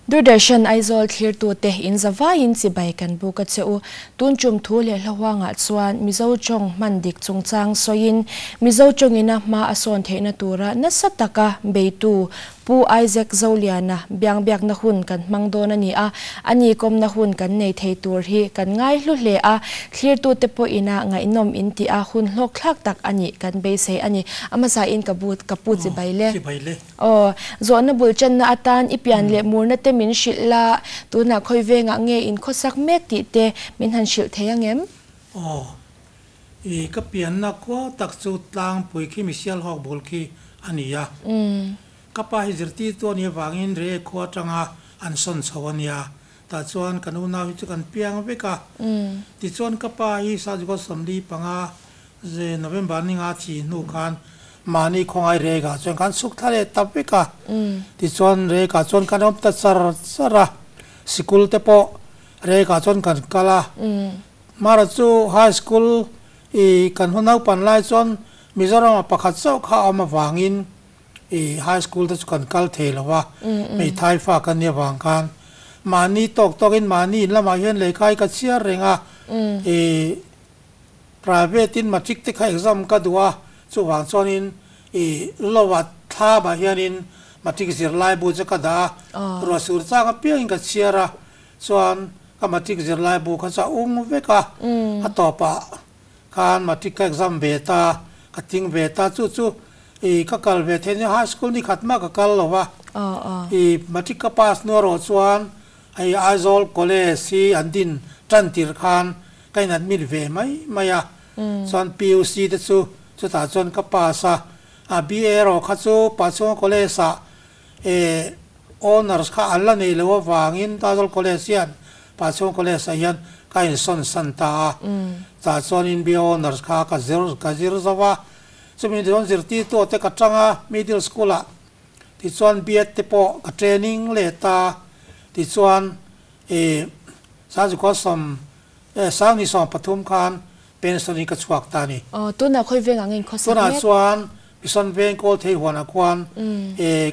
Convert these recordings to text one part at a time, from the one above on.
Doordarshan Aizawl thlirtute in zavaiin chibai kan buk a che u. Tun tum thu leh hlahuangah chuan Mizo tawng hman dik chungchang sawiin Mizo tawngina hma a sawn theihna tura nasa taka beitu Pu Isaac Zoliana biang biakna hun kan hmang dawn a ni a, a ni kawmna hun kan nei thei tur hi kan ngai hlu hle a, thlirtute pawhin a ngaihnawm in tih a hun hlawkthlak tak a nih kan beisei a ni. A hmasain ka bu ka pu chibai le. Chibai le. Aw, zawhna bul channa atan i pian leh murna te min hrilh la, tunah khawi vengah nge in khawsak mek tih te min han hrilh thei ang em? Aw, i ka pianna khua tak chu tlangpui khi Misialhawk bul khi a ni a. Ka pa hi zirtirtu a nih avangin Re khua atanga an sawn chho a nia. Tah chuan kan unau hi chu kan piang vek a. Tichuan ka pa hi Sazuka 45 November ni nga thi hnu khan mahni khawngai Regah chuan kan chhuk thla leh ta vek a. Tichuan Regah chuan kan awm ta char char a. Sikul te pawh Regah chuan kan kal a. Mara chu High School i kan hun naupan lai chuan Mizoram-ah pakhat chauh kha a awm avangin I high school te chu kan kal thei lo a, hmeithai fa kan nih avang khan mahni tawk tawkin mahni in lamah hian lehkha hi ka chhiar reng a, i private in matric te kha exam ka duh a, chuvang chuanin i loah thlamah hianin matric zirlai bu chu ka dah a, ruah sur chang apiangin ka chhiar a, chuan ka matric zirlai bu kha chu a ung vek a, a tawpah Khan matric ka exam ve ta, ka ting ve ta, chu chu i ka kal ve theih nia high school ni khat mah ka kal lo va, i matric ka pass hnu erawh chuan hei Aizawl college hi an din tan tir khan ka in admit ve mai mai a, chuan PUC te chu chutah chuan ka pass a, a BA erawh kha chu Pachhunga college ah e Honours kha an la nei lo avangin Aizawl College hian Pachhung College ah hian ka insawn san ta a. Tah chuanin BA Honours kha ka zir ka zir zo a. Chumi chuan zirtirtu te ka tang a middle school ah. Tichuan B.Ed te pawh ka training leh ta. Tichuan ih Sangzikua sawm eh Sangni 13 khan pension in ka chhuak ta a ni. Aw, tunah khawi veng ang inkhawsak mek? Tunah chuan Mission Veng Kawl Thei huanah khuan eh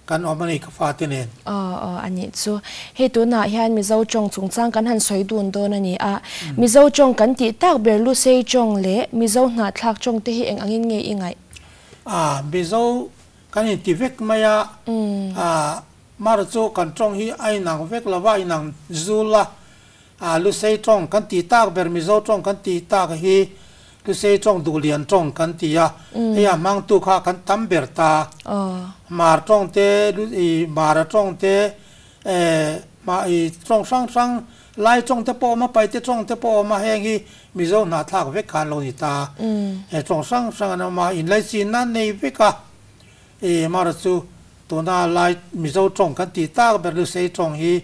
Kan awm a ni ka fate nen. Aw aw a nih chu. Hei tunah hian Mizo tawng chungchang kan han sawi dun dawn a ni a. Mizo tawng kan tih tak ber Lusei tawng leh Mizo hnahthlak tawng te hi eng angin nge i ngaih? A, Mizo kan inti vek mai a. A, Mara chu kan tawng hi a inang vek lo va, a inang zul a. A Lusei tawng kan tih tak ber Mizo tawng kan tih tak hi Lusei tawng Duhlian tawng kan ti a, hei a hmangtu kha kan tam ber ta. Mar tawng te, i Mara tawng te, eh i tawng hrang hrang Lai tawng te pawh a awm a, Paite tawng te pawh a awm a, heng hi Mizo hnahthlak vek khan lo ni ta. He tawng hrang hrang an awm a, inlaichinna an nei vek a. I Mara chu tuna Lai Mizo tawng kan tih tak ber Lusei tawng hi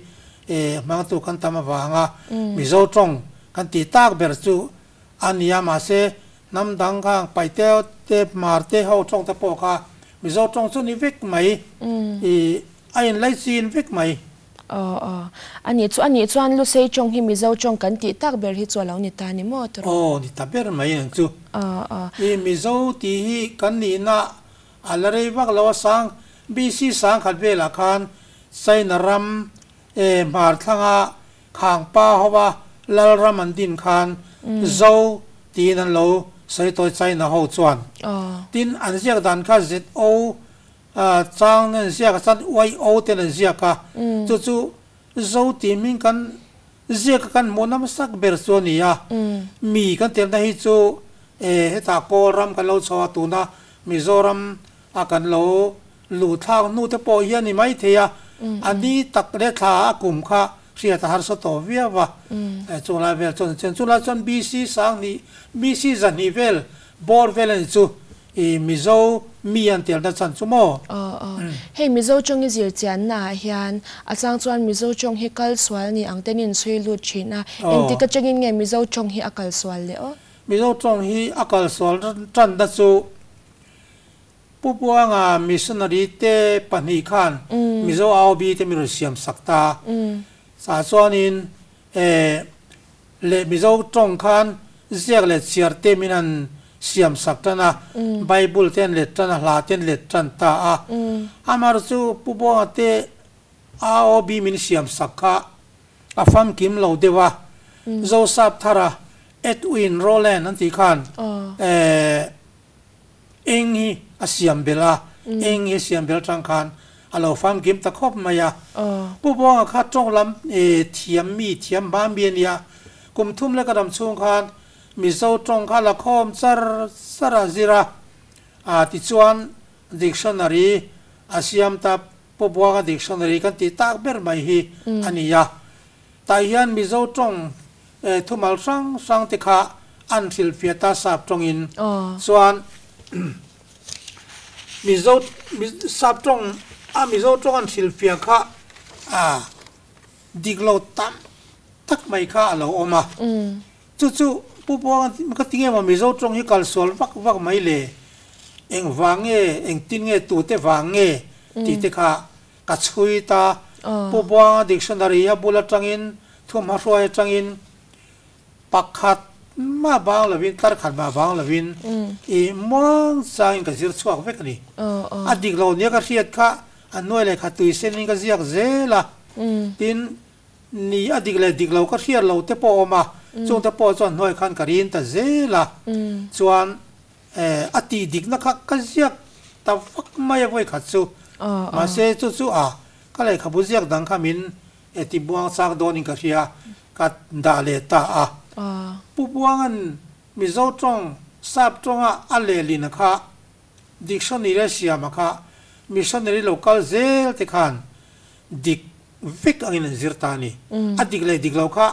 i hmangtu kan tam avanga Mizo tawng kan tih tak ber chu a ni a, mahse hnam dang khang Paite te Hmar te ho tawng te pawh kha Mizo tawng chu ni vek mai i a inlaichin vek mai. Aw aw. A nih chu a nih chuan Lusei tawng hi Mizo tawng kan tih tak ber hi chu a lo ni ta ni maw tawrh? Aw ni ta ber mai ang chu. Aw aw. I Mizo tih hi kan nihna A la rei vak lo a sang, BC sangkhat velah khan China ram e hmar thlanga Khangpa hova lal ram an din khan Zo tiin an lo sawi tawi China ho chuan. Tin, an ziak dan kha ZO chang an ziak a chuan YO ten an ziak a, chu chu Zo tih hming kan ziak a kan hmuh namasak ber chu a ni a. Mi kan telna hi chu e hetah Kawl ram kan lo chho a tuna Mizoram a kan lo luh thlak hnu te pawh hian ni mai thei a, a ni tak leh thla a kum kha hriat a harsa tawh viau va. Chulai vel chuan chuan chulai chuan BC sanghnih, BC zahnih vel bawr vel a ni chu i Mizo mi an telna chhan chu maw? Aw aw. Hei Mizo tawng i zir chianna ah hian a chang chuan Mizo tawng hi kal sual ni ang ten in chhui lut thin a, engtik atangin nge Mizo tawng hi a kal sual leh aw? Mizo tawng hi a kalsual tanna chu Pu Buanga missionary te pahnih khan Mizo AOB te min rawn siam sak ta. Chah chuanin leh Mizo tawng khan ziak leh chhiar te min han siam sak tan a, Bible te an let tan a, hla te an let tan ta a. Amaherawhchu Pu Buanga te. AOB min siam sak kha a famkim lo deuh a, Zosap Thara, Edwin Rowland an tih khan eng hi a siam belh a, eng hi a siam belh atang khan a lo famkim ta khawp mai a. Pu Buanga kha tawng lam thiam mi, thiam hma mi a nia. Kum thum leh ka dam chhung khan Mizo tawng kha la khawm char char a zir a, a tichuan dictionary a siam ta Pu Buanga dictionary kan tih tak ber mai hi a ni a. Tah hian Mizo tawng thumal hrang hrang te kha an hrilhfiah ta sap tawngin chuan Mizo sap tawng a Mizo tawng an hrilhfiah kha a dik lo tam tak mai kha a lo awm a. Chu chu Pu Buanga ka ti nge maw Mizo tawng hi kal sual vak vak mai le? Eng vang nge, engtin nge, tute vang nge tih te kha ka chhui ta. Pu Buanga dictionary a bul atangin, thuhmahruai atangin pakhat mah bang lovin, tlar khat mah bang lovin i muang changin ka zir chhuak vek a ni. A dik lo nia ka hriat kha a hnuai leh kha tui senin ka ziak zel a. Tin, Ni a dik leh dik lo ka hriat lo te pawh a awm a, chung te pawh chuan hnuai khan ka rin ta zel a, chuan a tih dikna kha ka ziak ta vak mai a vawi khat chu, mahse chu chu a ka lehkhabu ziak dang kha min ti buang chak dawnin ka hria, ka dah leh ta a. Pu Buanga'n Mizo tawng, Sap tawnga a lehlin a kha Dictionary a siam a kha missionary lo kal zel te khan dik vek angin an zir ta a ni. A dik leh dik lo kha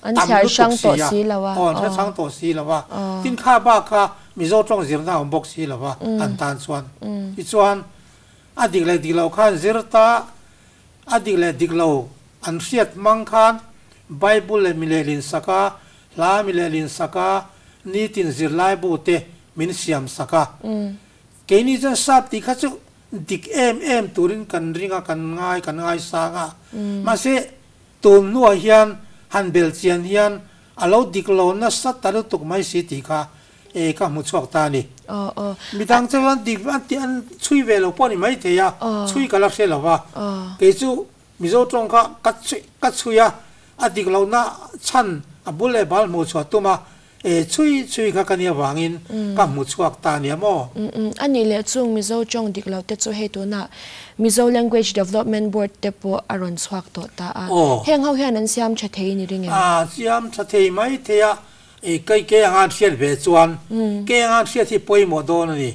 a tam lutuk si a, aw an hre hrang tawh si lo a, tin kha bak kha Mizo tawng zirna a awm bawk si lo a an tan chuan. Tichuan a dik leh dik lo kha an zir ta, a dik leh dik lo an hriat hmang khan Bible leh milehlin sak a, hla milehlin sak a, nitin zirlaibu te min siam sak a. Keini chuan sap tih kha chu dik em em turin kan ring a, kan ngai, kan ngaisang a. Mahse, tun hnuah hian han bel chian hian a lo dik lo nasa ta lutuk mai si tih kha e ka hmu chhuak ta a ni. Midang chuan dik an tih an chhui ve lo pawh a ni maithei a, chhui ka la hre lo va. Kei chu Mizo tawng kha ka chhui ka chhui a, a dik lohna chhan a bul leh bal hmuh chhuah tum a, e chhui chhui kha ka nia vangin ka hmu chhuak ta nia maw? Umm a nih leh chung Mizo tawng dik lo te chu hei tunah Mizo Language Development Board te pawh a rawn chhuak tawh ta a, heng ho hian an siam tha thei ni ring em? A siam tha thei mai thei a, e kei kei anga an hriat ve chuan kei anga an hriat hi pawimawh dawn a ni.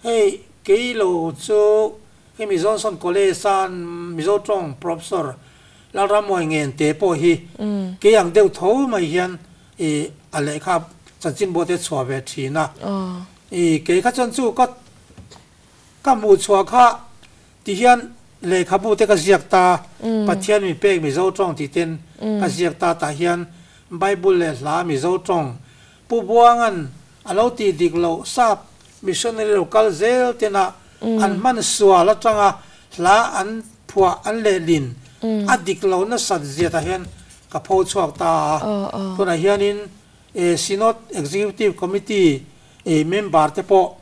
Hei kei lo chu hemi Johnson College a Mizo tawng Professor Lalrammuai Ngente pawh hi kei ang deuh tho mai hian i a lehkha chanchinbu te chhuah ve thin a. I kei kha chuan chu ka ka hmuh chhuah kha ti hian lehkhabu te ka ziak ta, Pathian min pek Mizo tawng tih ten ka ziak ta tah hian Bible leh hla Mizo tawng Pu Buanga'n a lo tih dik loh sap missionary lo kal zel tena an hman sual atanga hla an phuah an lehlin a dik lo nasat ziatah hian ka pho chhuak ta a. Tunah hianin Synod Executive Committee member te pawh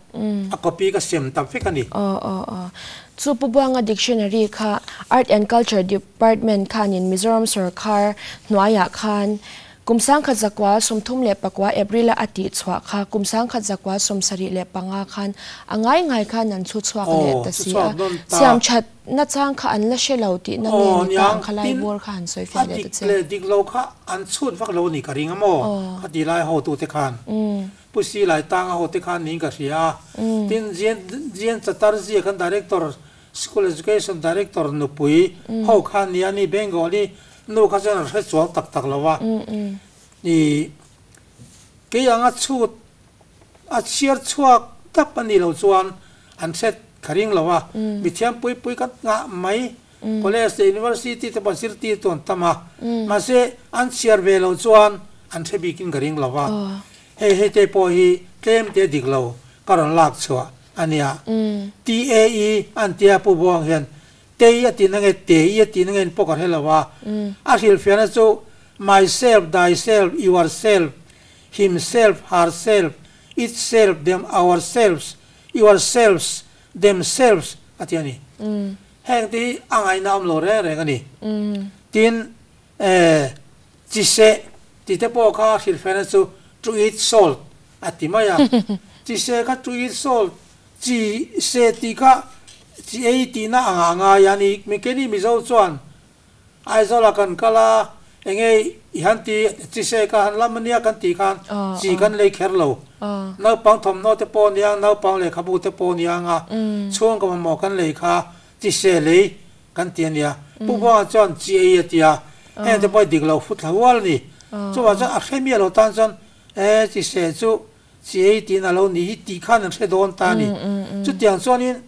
a copy ka sem ta vek a ni. Chu Pu Buanga dictionary kha Art and Culture Department khanin Mizoram sorkar hnuaiah khan Kum 1934 April-a a tih chhuah kha kum 1975 khan a ngai ngai khan an chhu chhuak leh ta si a, siam that na chang kha an la hre lo tihna nge ni ta ang kha lai bawr kha han sawi fiah leh ta che. A dik leh dik lo kha an chhut vak lo a ni ka ring a maw? Kha ti lai hotute khan Pu Si Lai Tanga hote khan niin ka hria a, tin Jian Chatterjee khan Director School Education Director nupui ho khan nia ni Bengali nu kha chuan a hre chuang tak tak lo a, i kei anga chhut a chhiar chhuak tap a nih loh chuan an hre kha ring lo a, mithiam pui pui ka nghah mai College leh University te pawh zirtir tu an tam a, mahse an chhiar ve loh chuan an hre bikin ka ring lo a, hei hei te pawh hi tlem te dik lo ka rawn lak chhuah a nia. TAE an tia Pu Buang hian Tei a tihna nge Tei a tihna nge in pawh ka hre lo a, a hrilhfiahna chu myself, thyself, yourself, himself, herself, itself, them, ourselves, yourselves, themselves a ti a ni. Heng te hi a ngaihna awm lo reng reng a ni. Tin, chi seh tih te pawh kha hrilhfehna chu to eat salt a ti mai a. Chi seh kha to eat salt, chi seh tih kha chi ei tihna anga a ngai a ni. Keini Mizo chuan Aizawlah kan kal a, enge i han ti, chi se ka han lam ania kan tih khan chi kan lei kher lo. Naupang thawmhnaw te pawh ania, naupang lehkhabu te pawh ania anga chhungkaw mamawh kan lei kha chi se lei kan ti ania. Pu Buanga chuan chi ei a ti a, heng te pawh hi dik lo fut thla hual a ni. Chuvang chuan a hre miah lo tan chuan e chi se chu chi ei tiin a lo ni hi tih khan an hre dawn ta a ni. Chutiang chuanin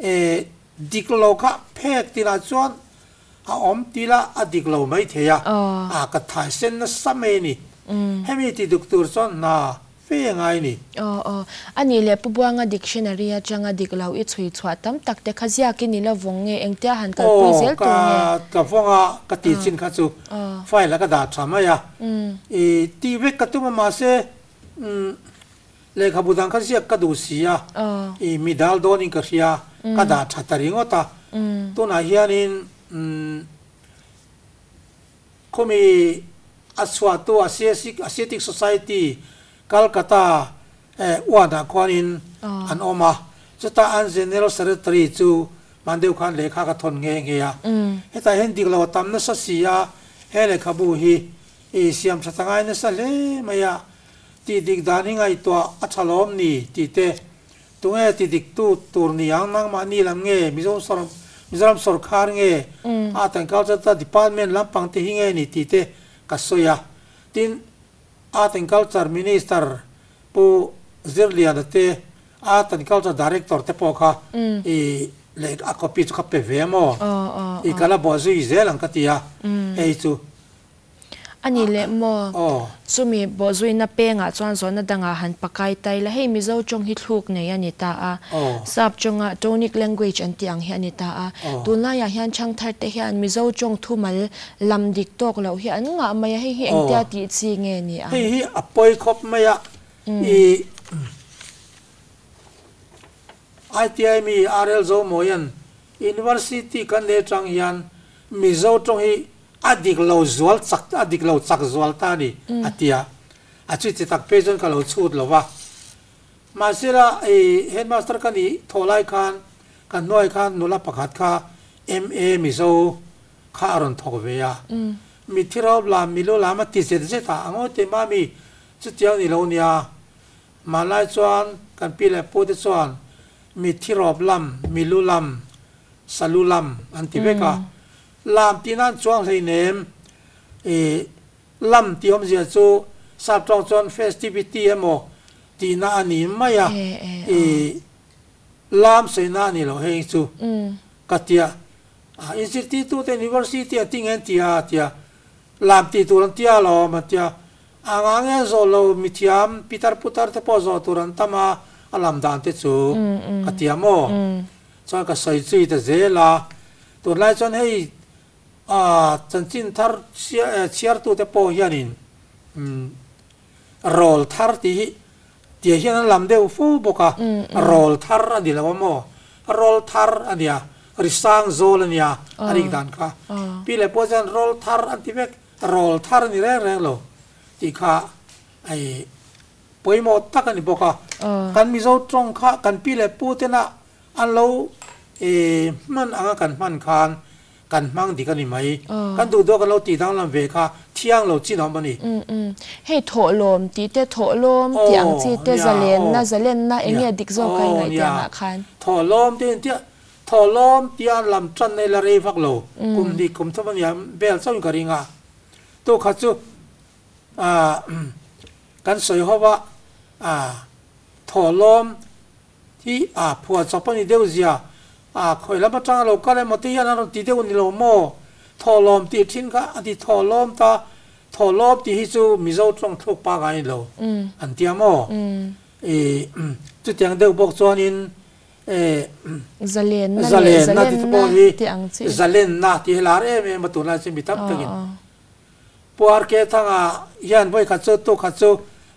E, dik lo kha phek tinah chuan a awm tila a dik lo mai thei a, a ka thai sen nasa mai a ni. Hemi ti duk tur chuan hna fe a ngai a ni. Aw aw, a nih leh Pu Buanga dictionary atanga dik lo i chhui chhuah tam tak te kha ziak i ni lo vawng nge engtia han kalpui Aw, zel ka tur nge? ka vawng a, ka tih chin kha chu file a ka dah tha mai a, i tih vek ka tum a mahse umm Lehkhabu dang kha ziak ka duh si a, i mi dal dawnin ka hria, ka dah tha ta ringawt a. Tunah hianin khawmi a chhuahtu Asiatic Society Calcutta uanah khuanin an awm a, chutah an General Secretary chu hman deuh khan lehkha ka thawn nghe nghe a. Hetah hian dik lo a tam nasa si a, he lehkhabu hi i siam tha ta ngai nasa hle mai a. Tih dik dan hi ngaihtuah a tha lawm ni tih te, tunge ti dik tu tur ni ang nangmahni lam nge Mizoram sawrkhar nge Art and Culture Department lampang te hi nge ni tih te ka sawi a. Tin, Art and Culture Minister Pu Zirliana te, Art and Culture Director te pawh kha i leh a copy chu ka pe ve maw? I ka la bawh zui zel ang ka ti a, hei chu. A ni leh maw? Chumi bawhzuina pengah chuan zawhna dangah han pakai tai la, hei Mizo tawng hi thluk nei a ni ta a, Sap tawnga tonic language an tih ang hi a ni ta a. Tunlaiah hian chhangthar te hian Mizo tawng thumal lam dik tawk loh hi an ngah mai a, hei hi engtia tih chi nge ni ang? Hei hi a pawi khawp mai a, i ITI mi RL Zomawian University kan leh atang hian Mizo tawng hi A dik lo zual chak, a dik lo chak zual ta a ni, a ti a. A chuti tak phei chuan ka lo chhut lo va. Mahsela i headmaster ka nih thawh lai khan ka hnuai khan nula pakhat kha MA Mizo kha a rawn thawk ve a. Mitthi raup lam, milu lam a ti zet zet a, a ngawi teh mami, chutiang ni lo nia. Hmanlai chuan kan pi leh pu te chuan mitthi rawp lam, milu lam, salu lam an ti vek a. Lam tih nan chuang hleinem i lam tih awmzia chu sap tawng chuan festivity emaw tihna a ni mai a, i lam sawina a ni lo heng chu ka tia. Inzirtirtute university an ti nge an ti a a tia, lam tih tur an tia alawm an tia. A nga nge zawh lo mithiam pitar putar te pawh zawh tur an tam a, a lam dan te chu ka tia maw? Chuan ka sawi chui ta zel a, tunlai chuan hei chanchin thar chhiartute pawh hianin rawl thar tih hi tia hian an lam deuh fo bawk a, rawl thar a ni lo a maw? Rawl thar a nia, risang zawl a nia a rik dan kha. Pi leh pawh chuan rawl thar an ti vek, rawl thar a ni reng reng lo tih kha hei Pawimawh tak a ni bawk a. Kan Mizo tawng kha kan pi leh pu tena an lo hman anga kan hman khan kan hmang dik a ni mai. Kan duh duh a kan lo tih danglam ve kha thiang lo chin a awm a ni. Hei thawhlawm tih te thawhlawm tih ang chi te zalenna zalenna eng nge dik zawk a ingaih tih angah khan. Thawhlawm te in tia thawhlawm tia lam tan na ila rei vak lo kum hnih kum thum a nia bel chauh in ka ring a. Tu khat chu Kan sawi ho a, thawhlawm hi a phuah chawp a ni deuh zia, a khawi lam atanga lo kal emaw te hian an rawn ti deuh ni lo maw? Thawhlawm tih thin kha a ti thawhlawm ta, thawhlawm tih hi chu Mizo tawng thluk pangai ni lo an tia maw? Chutiang deuh bawk chuanin Zalenna leh zalenna tih te pawh hi tih ang chi. Zalenna tih hi lar em em a tunlai chu mi tam takin. Pu RK Thanga hian vawi khat chu tu khat chu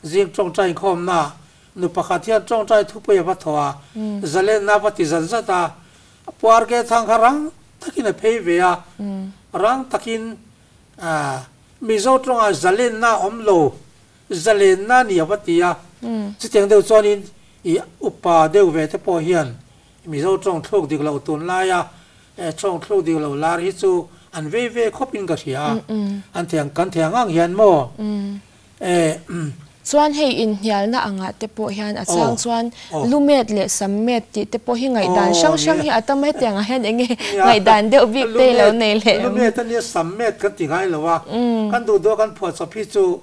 zing tawngtai inkhawmna nu pakhat hian tawngtai thupui a va thaw a, zalenna a va ti zat zat a, Puar ke thang kha rang takin a phei ve a, rang takin Mizo tawnga zalenna awm lo, zalenna ni a va ti a. Chutiang deuh chuanin i upa deuh ve te pawh hian Mizo tawng thluk dik loh tunlaia tawng thluk dik loh lar hi chu an vei ve khawpin ka hria a, an thei ang kan thei ang ang hian maw? Chuan hei inhnialna angah te pawh hian a chang chuan lumet leh sammet tih te pawh hi ngaihdan hrang hrang hi a tam a, hetiang ah hian enge ngaihdan deuh bik te i lo nei leh em? Lumet ania sammet kan ti ngai lo a, kan duh duh a kan phuah chawp hi chu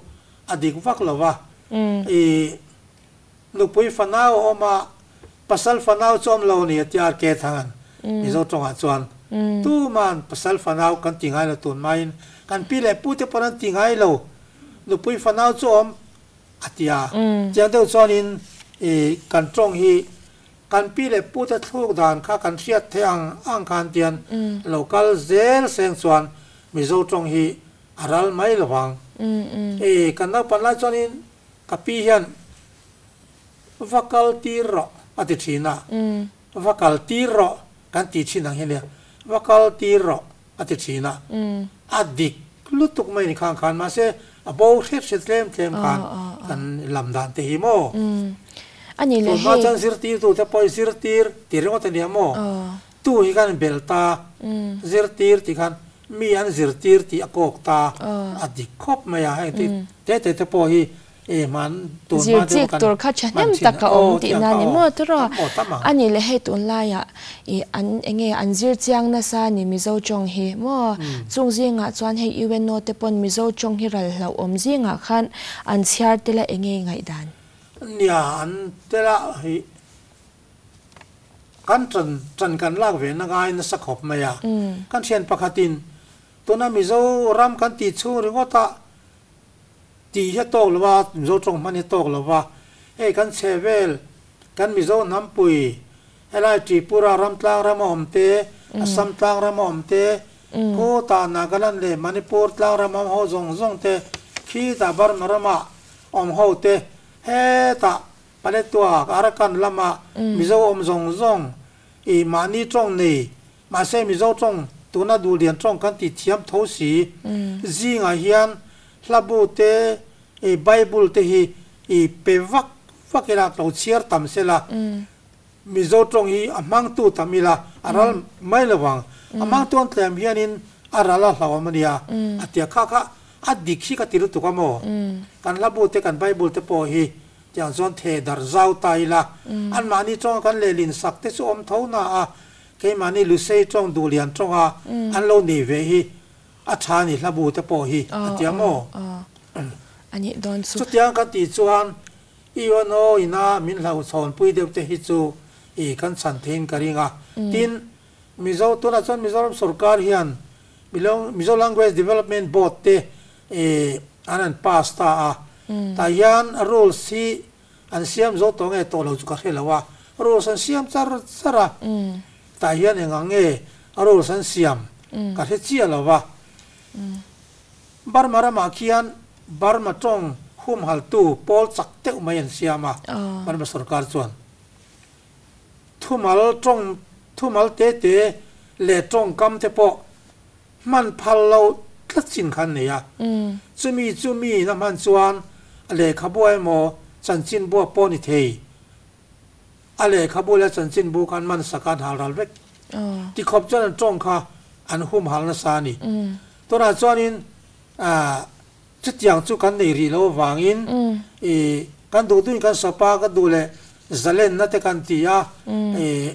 a dik vak lo a, i nupui fanau a awm a, pasal fanau chu awm lo a ni a tia RK Thangan Mizo tawngah chuan tuman pasal fanau kan ti ngai lo tun maiin kan pi leh pu te pawn an ti ngai lo. Nupui fanau chu awm a ti a, chiang deuh chuanin i kan tawng hi kan pi leh pute thluk dan kha kan hriat theih ang ang khan tian lo kal zel seng chuan Mizo tawng hi a ral mai lo vang. I kan naupan lai chuanin ka pi hian va kal tir rawh a ti thin a, va kal tir rawh kan ti thin ang hi nia, va kal tir rawh a ti thin a, a dik lutuk mai ni khang khan mahse a bo hret hret tlem tlem khan kan lam dan te hi maw? Tunhma chuan zirtirtu te pawh hi zirtir ti ringawt a nia maw? Tu hi khan belh ta, zirtir tih khan mi an zirtir tih a kawk ta, a dik khawp mai a, heng te te te pawh hi Zir chik tur kha thahnem tak a awm tihna ni maw tawrh a? A nih leh hei tunlaiah ih an enge an zir chiang nasa ni Mizo tawng hi maw? Chung zingah chuan hei UNO te pawn Mizo tawng hi ral hlauhawm zingah khan an chhiar tel a enge i ngaihdan? Nia an tel a hei kan tan tan kan lak ve na ngai nasa khawp mai a. Kan thian pakhatin tuna Mizoram kan tih chhung ringawt a Tih hi a tawk lo a, Mizo tawng hman hi a tawk lo va, hei kan chhe vel, kan Mizo hnampui, helai Tripura ram tlang rama awm te, Assam tlang rama awm te, khutah Nagaland leh Manipur tlang rama awm ho zawng zawng te, khitah Burma rama awm ho te, hetah Paletwa, Arakan lama Mizo awm zawng zawng i mahni tawng nei, Mahse Mizo tawng tuna duhlian tawng kan tih thiam tho si. Zingah hian hlabu te, Bible te hi i pe vak vak ila, lo chhiar tam sela, Mizo tawng hi a hmangtu tam ila a ral mai lo vang. A hmangtu an tlem hianin a ral a hlauhawm a nia. A tia kha kha a dik hi ka ti lutuk a maw? Kan hlabu te kan Bible te pawh hi tiang chuan theh darh zau ta ila, anmahni tawnga kan lehlin sak te chu awm tho na a, Keimahni Lusei tawng duhlian tawnga an lo nei ve hi a tha ni hlabu te pawh hi a tia maw? Chutiang kan tih chuan UNO ina min hlauhchhawnpui deuh te hi chu i kan chhan theiin ka ring a. Tin, Mizo tunah chuan Mizoram sorkar hian Mizo Language Development Board te an han pass ta a. Tah hian rules hi An siam zo tawh nge tawh lo chu ka hre lo a, rules an siam char char a, tah hian eng ang nge rules an siam ka hre chiah lo va. Burma ramah khian Burma tawng humhaltu pawl chak deuh mai an siam a, Burma sorkar chuan thumal tawng thumal te te leh tawngkam te pawh hman phal lo tlat chin kha an nei a, chumi chu mi in a hman chuan a lehkhabu emaw chanchinbu a pawh ni thei, a lehkhabu leh a chanchinbu kha an man sak a an hal ral vek. Tikhawp chuan an tawng kha an humhal nasa a ni. Tunah chuanin chutiang chu kan nei rih loh avangin ih kan duh duhin kan sawp a, ka duh leh zalenna te kan ti a, ih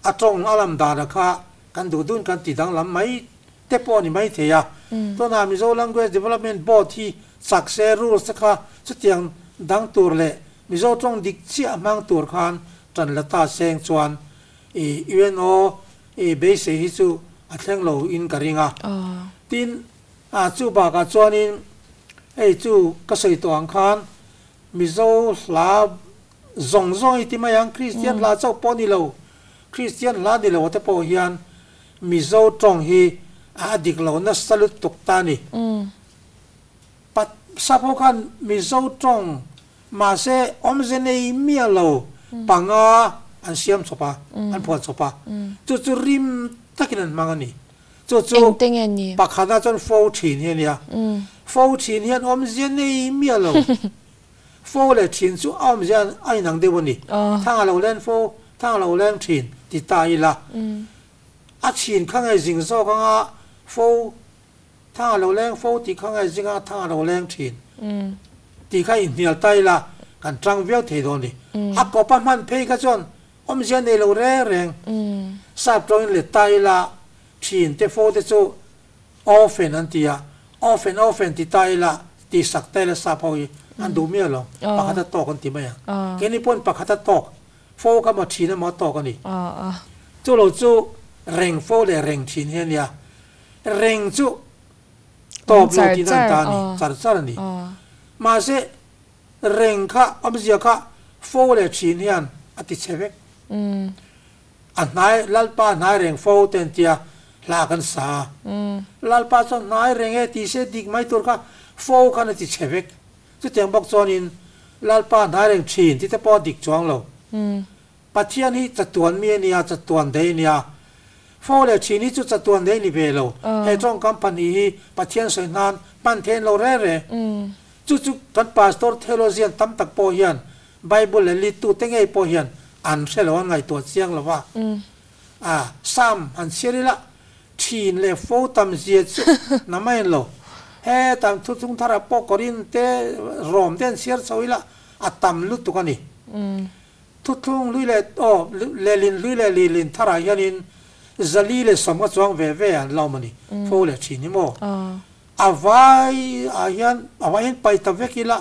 A tawng a lam dana kha kan duh dun kan ti danglam mai te pawh a ni mai thei a. Tunah Mizo Language Development Board hi chak se rules te kha chutiang dang tur leh Mizo tawng dik chiah hmang tur khan tan la ta seng chuan i UNO i beisei hi chu a thleng lo in ka ring a. Tin, a chu bakah chuanin hei chu ka sawi tawh ang khan Mizo hla Zawng zawng i ti mai ang, Kristian hla chauh pawh ni lo, Kristian hla ni lo te pawh hian Mizo tawng hi a dik lo nasa lutuk ta a ni. Pat sap ho khan Mizo tawng mahse awmze nei miah lo panga. an siam chawp a, an phuan chawp a, chu chu rim takin an hmang a ni. Chu chu Engte nge ni? pakhatah chuan fo thin hi a nia. Fo thin hian awmzia nei miah lo. Fo leh thin chu a awmzia a inang deuh a ni. Thang a lo leng fo, thang a lo leng thin ti ta ila. A thin kha nge zing zawk anga fo, thang a lo leng fo tih kha nge zing anga thang a lo leng thin tih kha inhnial ta ila kan tang viau thei dawn a ni. A kawp a hman phei kha chuan awmzia nei lo reng reng. Sap tawngin let ta ila thin te fo te chu often an ti a, often often ti ta ila tih sak ta ila sap ho hi an duh miah lo, pakhat a tawk an ti mai ang. Keini pawn pakhat a tawk Fo kha maw thin emaw a tawk a ni. Chu lo chu reng fo leh reng thin hi a nia. Reng chu tawp lo tih nan ta a ni, char char a ni. Mahse reng kha awmzia kha fo leh thin hian a ti chhe vek. A hnai Lalpa hnai reng fo te an tia hla kan sa a. Lalpa chuan hnai reng e tih se dik mai tur kha fo khan a ti chhe vek. Chutiang bawk chuanin Lalpa hnai reng thin tite pawh a dik chuang lo. Pathian hi chatuan mi a nia, chatuan dei a nia. Fo leh thin hi chu chatuan dei ni ve lo. He tawngkam pahnih hi Pathian sawi hnan hman thein lo reng reng. Chu chu kan pastor theologian tam tak pawh hian Bible leh lead-tute ngei pawh hian an hre lo, an ngaihtuah chiang lo va. A, Psalm han chhiar ila Thin leh fo tam zia chu na mai lo. Heta thuthlung tharah pawh Korin te Rom te an chhiar chho ila a tam lutuk a ni. Thuthlung hlui leh aw lehlin hlui leh lilin tharah hianin zali leh sawm ka chuang ve ve an la awm a ni. Fo leh thin hi maw? A vai ah hian a vai hian paih ta vek ila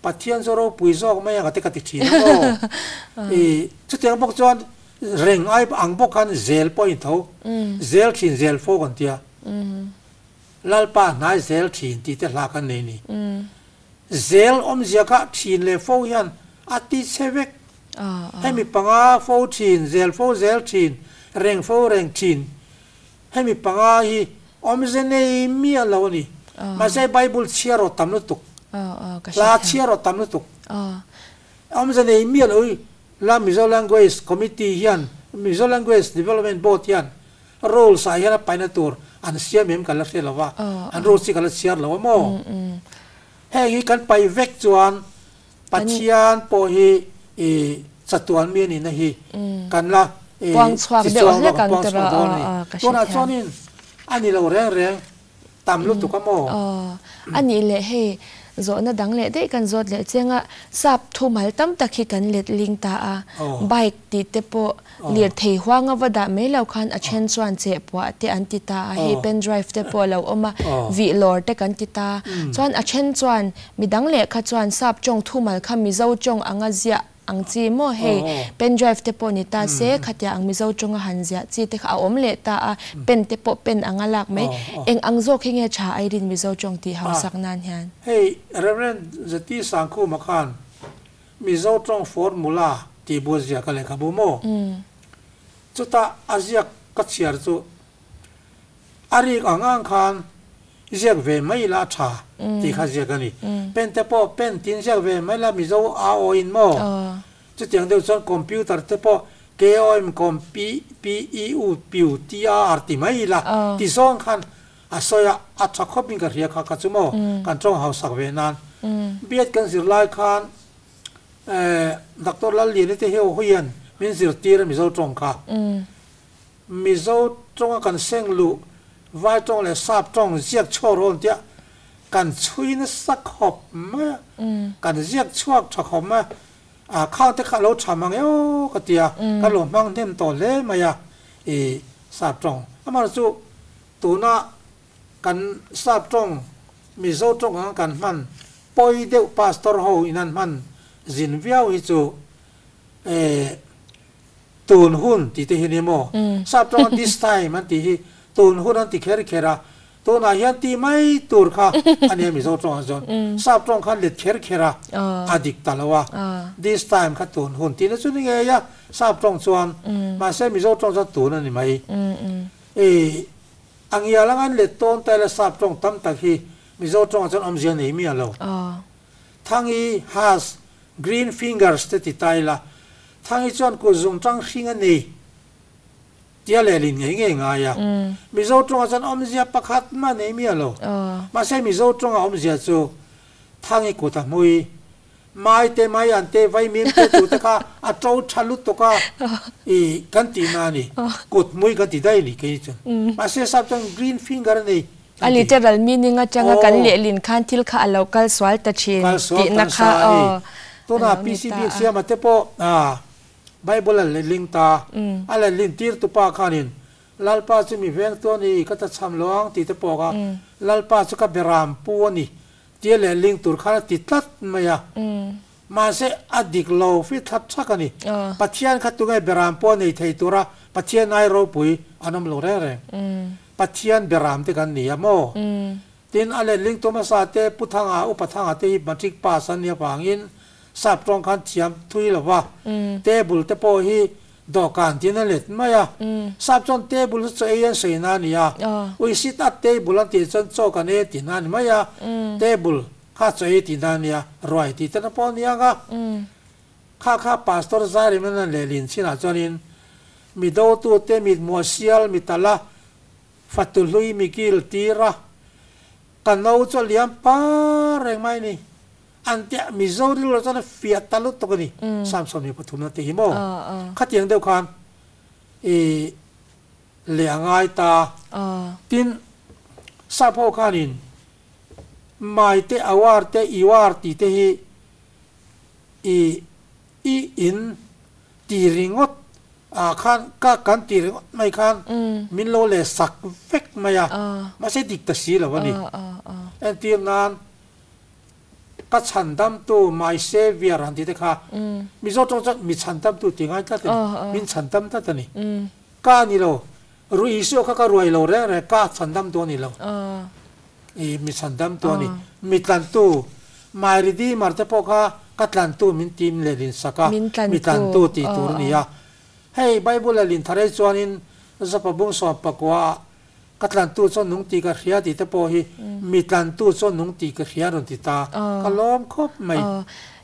Pathian chu ropui zawk mai ang a te ka ti thin a maw? I chutiang bawk chuan reng ai ang bawk khan zel pawh a intho zel thin zel fo kan tia. Lalpa hnai zel thin tih te hla kan nei ni. Zel awmzia kha thin leh fo hian a ti chhe vek. Hemi panga fo thin, zel fo zel thin, reng fo reng thin. Hemi panga hi awmze nei miah lo a ni. Mahse Bible chhiar aw tam lutuk. Hla chhiar aw tam lutuk. Awmze nei miah lo hi la Mizo Language Committee hian, Mizo Language Development Board hian rules ah hian a paihna tur an siam em kan la hre lo va. An rules hi kan la chhiar lo a maw? Heng hi kan paih vek chuan Pathian pawh hi i chatuan mi a nihna hi kan la i Puangchhuak deuh chichuang hlek kan ang puangchhuak tira dawn a ni. a ka Tunah hrethiam. chuanin a ni lo reng reng tam lutuk a maw? Aw, a nih leh hei zawhna dang leh daih kan zawt leh chiang a, sap thumal tam tak hi kan let ling ta a, bike tih te pawh Lirthei huanga va dah mai lo khan a then chuan chehpuah te an ti ta a, hei pen drive te pawh a lo awm a, vih lawr te kan ti ta. Chuan a then chuan midang lehkha chuan sap tawng thumal kha Mizo tawng anga ziah ang chi maw hei pen drive te pawh ni ta se khatia ang Mizo tawnga han ziah chi te kha a awm leh ta a, pen te pawh pen anga lak mai. Eng ang zawk hi nge tha Irene Mizo tawng tih hausak nan hian? Hei Rev. Zati Sangkhuma khan Mizo tawng formula tih bu a ziak a lehkhabu maw? Chutah a ziak ka chhiar chu a rik ang ang khan ziak ve mai ila a tha tih kha ziak a ni. Pen te pawh pen tin ziak ve mai ila Mizo a aw in maw? Chutiang deuh chuan computer te pawh KOM kom P P E U P U T A R ti mai ila ti zawng khan a sawi a, a tha khawp in ka hria kha ka chu maw kan tawng hausak ve nan. Biat kan zir lai khan Doctor Lalliani te heu huian min zirtir a Mizo tawng kha. Mizo tawnga kan seng luh vai tawng leh sap tawng ziak chhuak rawh an tia kan chhui nasa khawp mai a, kan ziak chhuak tha khawp mai a, khang te kha a lo tha mang eo ka tia, kan lo hmang hnem tawh hle mai a i sap tawng. Amaherawhchu Tuna kan sap tawng, Mizo tawng anga kan hman pawi deuh pastor ho in an hman zin viau hi chu eh tun hun tih te hi ni maw? Sap tawnga this time an tih hi tun hun an ti kher kher a, tunah hian tih mai tur kha a nia Mizo tawngah chuan. Sap tawng khan let kher kher a, a dik ta lo a, this time kha tun hun tihna chu ni ngei a sap tawng chuan, mahse Mizo tawng chuan tun a ni mai. E, a ngial anga an let tawn taila sap tawng tam tak hi Mizo tawngah chuan awmzia nei miah lo. Thangi has green fingers te ti taila. Thangi chuan kut zungtang hring a nei tia lehlin ngei ngei ngai a. Mizo tawngah chuan awmzia pakhat mah nei miah lo. Mahse Mizo tawnga awmzia chu Thangi kut a hmui, mai te, mai an te, vaimim te tu te kha a to tha lutuk a i kan tihna a ni. Kut hmui kan ti daih a ni kei chuan. Mahse sap chuan green finger a nei A literal meaning atanga kan lehlin khan thil kha a lo kal sual ta thin tihna kha aw a lo ni ta a. Siama te pawh Bible a lehling ta, a lehlin tir tu pa khanin Lalpa chu mi veng tu a ni, ka ta cham lo ang tih te pawh kha Lalpa chu ka beram pu a ni tia lehling tur khan a ti tlat mai a. Mahse a dik lo fit thlap chak a ni. Pathian kha tunge beram pawh a nei thei tura Pathian ai ropui an awm lo reng reng. Pathian beram te kan ni a maw? Tin, a letling tu hmasa te Pu Thanga, Upa Thanga te hi matric pass an nih avangin sap tawng khan thiam thui lo va, table te pawh hi dawhkan tiin a let mai a. Sap chuan table chu chaw ei an sawi na a ni a, we sit at table an tih chuan chaw kan ei tihna a ni mai a, table kha chaw ei tihna a nia, ruai tih te na pawh a ni ang a. Kha kha Pastor Zairimanan lehlin chinah chuanin mi dotute mithmuh sial mi tala fatu hlui mi kil tir a, ka no chu a liam par reng mai ni. An tia Mizo rilru chuan a fiah ta lutuk a ni. Samson mi pathumna te hi maw? Khatiang deuh khan i leh a ngai ta. Tin, sap ho khanin mai te, awar te, iwar tih te hi I i in ti ringawt ah khan ka kan ti ringawt mai khan min lo leh sak vek mai a, mahse dik ta si lo a ni. Entir nan ka chhandamtu my saviour han tih te kha Mizo tawng chuan mi chhandamtu ti ngai tlat a ni, min chhandam tlat a ni. Ka ni lo, Ruih Isua kha ka ruai lo reng reng, ka chhandamtu a ni lo. I mi chhandamtu a ni. Mi tlantu, my redeemer te pawh kha ka tlantu min tim leh linsak a, mi tlantu tih tur a ni a. Hei Bible a lin thar ei chuanin Zapa bung sawm pakua ah ka tlantu chuan nung tih ka hria tih te pawh hi mi tlantu chuan nung tih ka hria a rawn ti ta. Ka lawm khawp mai.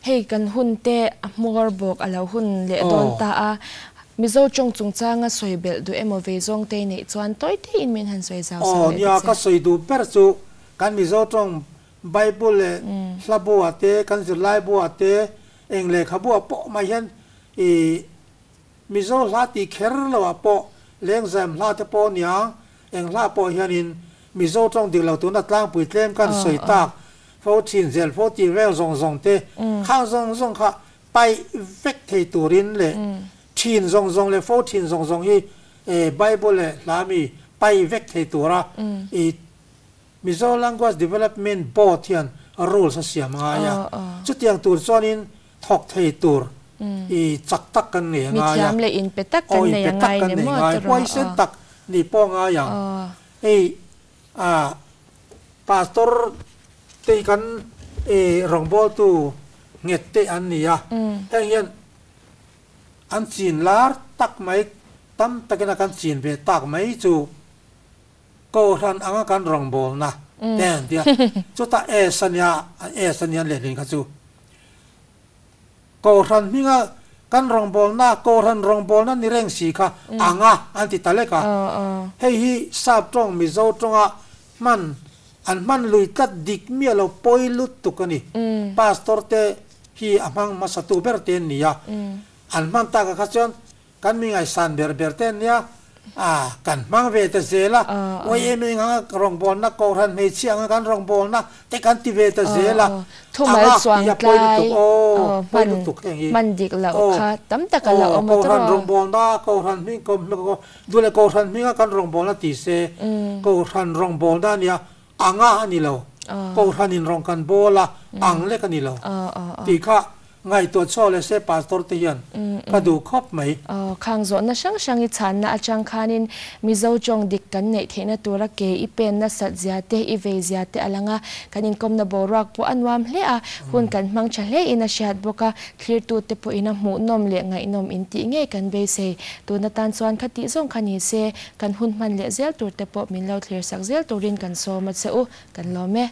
Hei kan hun te a hmawr bawk a lo hun leh dawn ta a. Mizo tawng chungchanga sawi belh duh emaw vei zawng te neih chuan tawi teiin min han sawi zau zau leh ta che. Aw nia, ka sawi duh ber chu kan Mizo tawng Bible leh hla buah te, kan zirlai buah te, eng lehkha buah pawh mai hian i Mizo hla tih kher lo ah pawh lengzem hla te pawh nia, eng hla pawh hianin Mizo tawng dik lo tuna tlangpui tlem kan sawi tak fo thin zel fo tih vel zawng zawng te khang zawng zawng kha Paih vek thei turin leh thin zawng zawng leh fo thin zawng zawng hi Bible leh hla mi paih vek thei tura i Mizo Language Development Board hian rules a siam ngai a. Chutiang tur chuanin thawk thei tur i chak tak kan nei a ngai a. Mithiam leh inpe tak kan nei a ngai ni maw tiraw? Huaisen tak nih pawh a ngai ang. Hei Pastor te hi kan rawngbawltu nghet te an ni a, heng hian an chin lar tak mai, tam takin a kan chin ve tak mai chu Kohhran anga kan rawngbawlna te an ti a, chutah S a nia, S a nia an lehlin kha chu. Kohhran hminga kan rawngbawlna, Kohhran rawngbawlna ni reng si kha anga an ti ta lek a. Hei hi Sap tawng Mizo tawnga hman an hman lui tlat dik miah lo pawi lutuk a ni. Pastor te hi a hmang hmasatu ber te an ni a. An hman takah kha chuan Kan mi ngaihsan ber ber te ania, a kan hmang ve ta zel a, YMA anga rawngbawlna, Kohhran hmeichhia anga kan rawngbawlna te kan ti ve ta zel a, anga tih a pawi lutuk, aw pawi lutuk heng hi, aw aw Kohhran rawngbawlna, Kohhran hming, duh leh Kohhran hminga kan rawngbawlna ti se, Kohhran rawngbawlna ania, anga a ni lo, Kohhranin rawng kan bawl a, ang lek a ni lo tih kha Ngaihtuah chhuak leh se pastor te hian ka duh khawp mai. Khang zawhna hrang hrang i chhanna atang khanin Mizo tawng dik kan neih theihna tura ke i pen nasat zia te, i vei zia te a lang a. Kan inkawmna boruak pawh a nuam hle a, hun kan hmang tha hle in a hriat bawk a, thlirtute pawhin a hmuhnawm leh ngaihnawm in tih ngei kan beisei. Tun atan chuan kha tih zawng kha ni se, kan hun hman leh zel tur te pawh min lo thlir sak zel turin kan sawm a che u, kan lawm e.